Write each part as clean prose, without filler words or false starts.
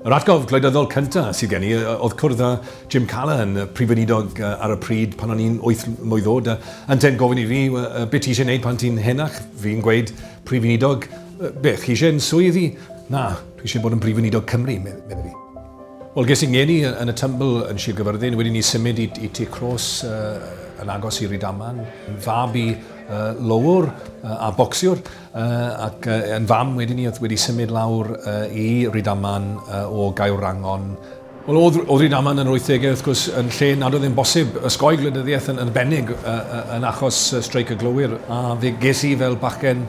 Yr atgof gwleidyddol cyntaf sydd gen i oedd cwrdd â Jim Callaghan, y Prif Weinidog ar y pryd pan o'n i'n wyth mlwydd oed, a yntau'n gofyn i fi, be ti eisiau gwneud pan ti'n henach? Fi'n gweud, Prif Weinidog, be, chi eisiau'n swydd i? Na, dwi eisiau bod yn Brif Weinidog Cymru, medde fi. Wel, ges i'n ngeni yn y Tymbl yn Sir Gyfyrddin, wedyn ni symud i, i Tŷ Croes yn agos i Rydaman, fab i lowr a bocsiwr. Ac yn fam wedyn 'ny oedd wedi symud lawr i Rydaman o Gaerwrangon. Wel oedd, oedd Rydaman yn yr 80au wrth gwrs yn lle nad oedd yn bosib osgoi gwleidyddiaeth yn, yn arbennig yn achos streic y glowyr a fe ges i fel bachgen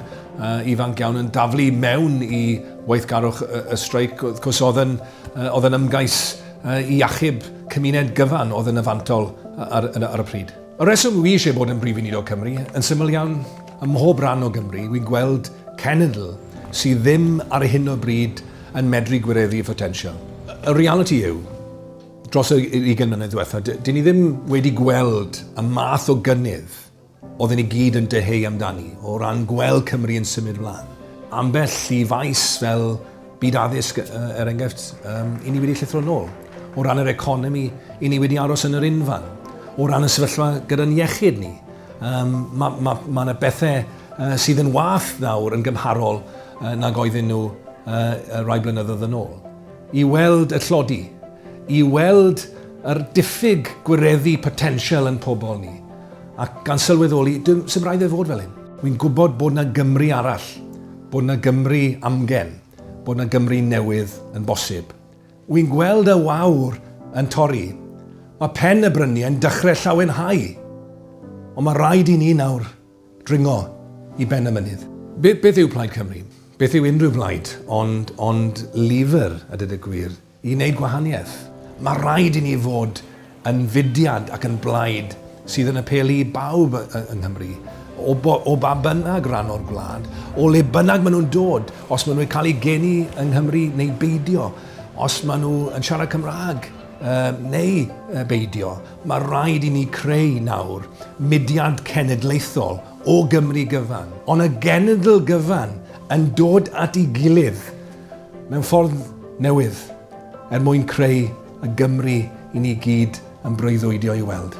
ifanc iawn yn daflu mewn i weithgarwch y, y streic wrth gwrs oedd yn, oedd yn ymgais i achub cymuned gyfan oedd yn y fantol ar, ar, ar y pryd. Y rheswm wi eisiau bod yn Brif Weinidog Cymru, yn syml iawn, ym mhob rhan o Gymru, wi'n gweld cenedl sydd ddim ar hyn o bryd yn medru gwireddu ei photensial. Y realiti yw, dros yr 20 mlynedd diwetha, dyn ni ddim wedi gweld y math o gynnydd oedden ni gyd yn dyheu amdani o ran gweld Cymru yn symud mlaen. Ambell i faes fel Byd addysg, er enghraifft, um, i ni wedi llithro nôl. O ran yr economi, i ni wedi aros yn yr unfan. O ran y sefyllfa gyda'n iechyd ni, um, mae ma, ma yna bethau uh, sydd yn wath nawr yn gymharol uh, nag oedden nhw uh, rai blynyddoedd yn ôl. I weld y tlodi, i weld yr diffyg gwireddu potensial yn pobl ni, ac gan sylweddoli, dim, sy'n rhaid e fod fel hyn. Wy'n gwybod bod na Gymru arall, bod na Gymru amgen, bod na Gymru newydd yn bosib. Wy'n gweld y wawr yn torri. Mae pen y bryniau yn dechrau llawenhau. Ond mae rhaid i ni nawr dringo i ben y mynydd. Be, beth yw Plaid Cymru? Beth yw unrhyw blaid ond, ond lyfr, a dweud y gwir, I wneud gwahaniaeth, mae rhaid i ni fod yn fudiad ac yn blaid sydd yn apelu i bawb yng Nghymru, o, bo, o ba bynnag ran o'r gwlad, o le bynnag maen nhw'n dod, os maen nhw'n cael eu geni yng Nghymru neu beidio, os maen nhw yn siarad Cymraeg uh, neu uh, beidio. Mae rhaid i ni creu nawr mudiad cenedlaethol o Gymru gyfan, ond y genedl gyfan yn dod at ei gilydd mewn ffordd newydd er mwyn creu y Gymru i ni gyd yn breuddwydio i weld.